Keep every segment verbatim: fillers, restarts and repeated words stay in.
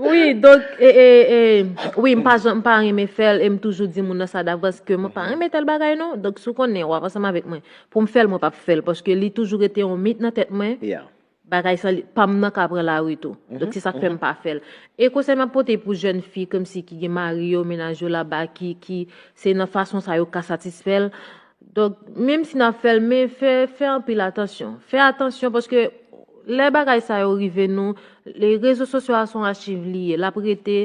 Wi, donk, e, e, e, wi, m pa janm, m pa renmen fè l, e m toujou di moun nan sa davans ke mwen pa renmen tèl bagay non. Donk, si w konnen w ap ansanm avèk mwen, pou m fè l, mwen p ap fè l, paske li toujou rete yon mit nan tèt mwen. Bagay sa, li, pa m nan ka pran lari tou. Donk, se sa k fè m pa fè l. E konsèy m ap pote pou jèn fi kòmsi ki gen mari yo, mennaj yo laba, ki, ki se nan fason sa yo ka satisfè l. Donk, menm si n ap fè l, men fè, fè anpil atansyon. Fè atansyon paske lè bagay sa yo rive nou, le rezo sosyo a se yon achiv li ye. L ap rete,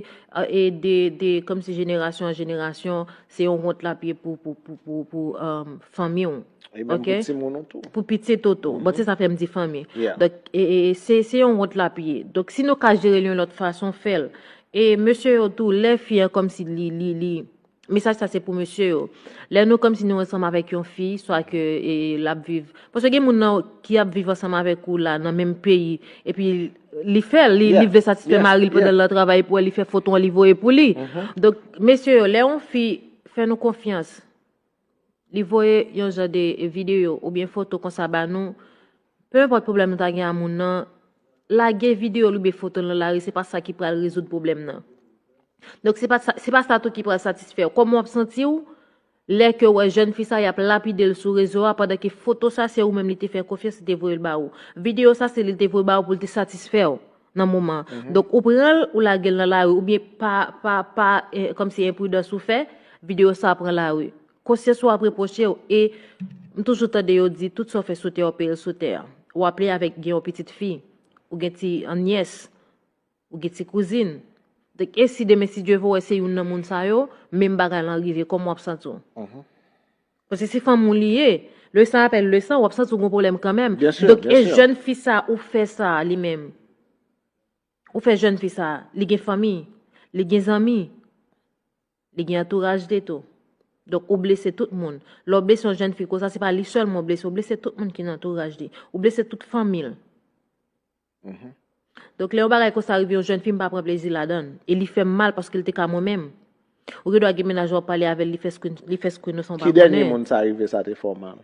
e, de, de, kòmsi jenerasyon an jenerasyon, se yon wont l ap ye pou, pou, pou, pou, pou, um, fanmi w. E menm pou timoun ou tou. Pou pitit ou tou. Bon, se sa fè m di fanmi. Donk, e, e, se, se yon wont l ap ye. Donk, si nou ka jere l yon lòt fason, fè l. E mesye yo tou, lè fi an kòmsi li, li, li, mesaj sa se pou mesye yo. Lè nou kòmsi nou ansanm avèk yon fi, swa ke, e, l ap viv. Paske gen moun nan ki ap viv ansanm avèk ou la, nan menm peyi, epi li fè l, li, li vle satisfè mari l pandan l nan travay pou li fè foto an, li voye pou li. Donk, mesye yo, lè yon fi fè nou konfyans, li voye yon jan de videyo oubyen foto konsa ba nou, pe enpòt pwoblèm nou ta gen a moun nan, lage videyo l oubyen foto l nan lari, se pa sa ki pral rezoud pwoblèm nan. Donk, se pa sa, se pa sa tou ki pral satisfè w. Kòman w ap santi w lè ke w wè jèn fi sa, y ap lapide l sou rezo a, pandan ke foto sa, se ou menm li te fè konfyans, li te voye l ba ou. Videyo sa, se li te voye ba ou pou l te satisfè w nan moman an. Donk, ou pran l, ou lage l nan lari, oubyen pa, pa, pa, e, kòmsi enpridans ou fè, videyo sa pran lari. Konsyans ou ap repwoche w, e m toujou tande yo di, tout sa w fè sou tè a, w peye l sou tè a. W ap li avèk gen yon pitit fi, ou gen ti, an nyès, ou gen ti kouzin. Donk, e si demen, si Dye vle, w wè se youn nan moun sa yo, menm bagay lan rive, kòman w ap santi w? Paske se fanmi w li ye. Le sang appelle le sang, w ap santi w gen pwoblèm kanmenm. Donk, e jèn fi sa, ou fè sa li menm. Ou fè jèn fi sa, li gen fanmi, li gen zanmi, li gen antouraj li tou. Donk, ou blese tout moun. Lè w blese yon jèn fi konsa, se pa li sèlman w blese, ou blese tout moun ki nan antouraj li. Ou blese tout fanmi l. Donk, lè yon bagay konsa rive yon jèn fi, m pa pran plezi ladan l. E li fè m mal paske l te ka mwen menm. Ou gen dwa gen mennaj ou ap pale avè l, li fè screen, li fè screen ou san w pa konnen. Ki dènye moun sa rive, sa te fè w mal?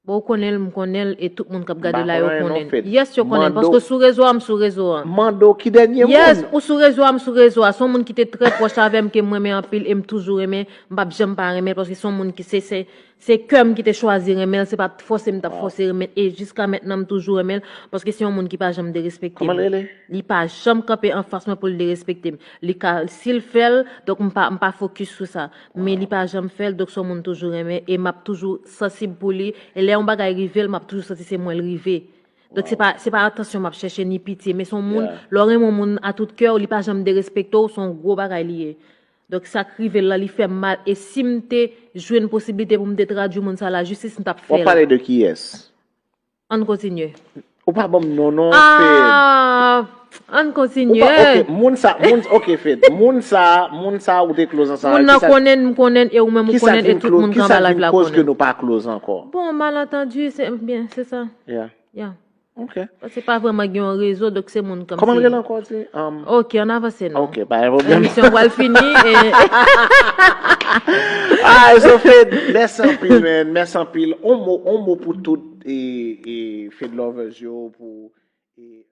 Bon, ou konnen l, m konnen l, e tout moun k ap gade la, yo konnen l. Yes, yo konnen l, paske sou rezo a, m sou rezo a. Mande w ki dènye moun. Yes, ou sou rezo a, m sou rezo a. Se yon moun ki te trè pwòch avè m, ke m renmen anpil, e m toujou renmen, m p ap janm pa renmen l, paske se yon moun ki se, se, se kè m ki te chwazi renmen l, se pa t fòse m t ap fòse renmen l, e jiska mentnan, m toujou renmen l, paske se yon moun ki pa janm derespekte m. Kòman l rele? Li pa janm kanpe anfas mwen pou l derespekte m. Li ka, si l fè l, donk m pa, m pa fokis sou sa. Men li pa janm fè l, donk se yon moun toujou renmen, e m ap toujou sansib pou li. E lè yon bagay rive l, m ap toujou santi se mwen l rive. Donk se pa, se pa atansyon m ap chèche ni pitye, men se yon moun, lè w renmen yon moun a tout kè w, li pa janm derespekte w, se yon gwo bagay li ye. Donk sa k rive l lan, li fè m mal, e si m te jwenn posiblite pou m te tradui moun sa a lajistis, m t ap fè l. W ap pale de kiyès? Ann kontinye. Ou pa ban m non, non, Fed. Ah, ann kontinye. Ou pa, ok, moun sa, moun, ok, Fed. Moun sa, moun sa ou te close ansanm avè l. Moun nan konnen, m konnen, e ou menm ou konnen, e tout moun ki anba live la konnen. Kisa ki vin koz ke nou pa close ankò? Bon, malantandi, se, byen, se sa. Yeah. Yeah. Ok. Se pa vrèman gen yon rezo, donk se moun kòmsi. Kòman l rele ankò, di? Um, ok, ann avanse non. Ok, pa gen pwoblèm. Emisyon pral fini, e Ah, so Fed, mèsi anpil, man. Mèsi anpil. On mo, on mo pou tout, e, e, Fed lovers yo, pou, e,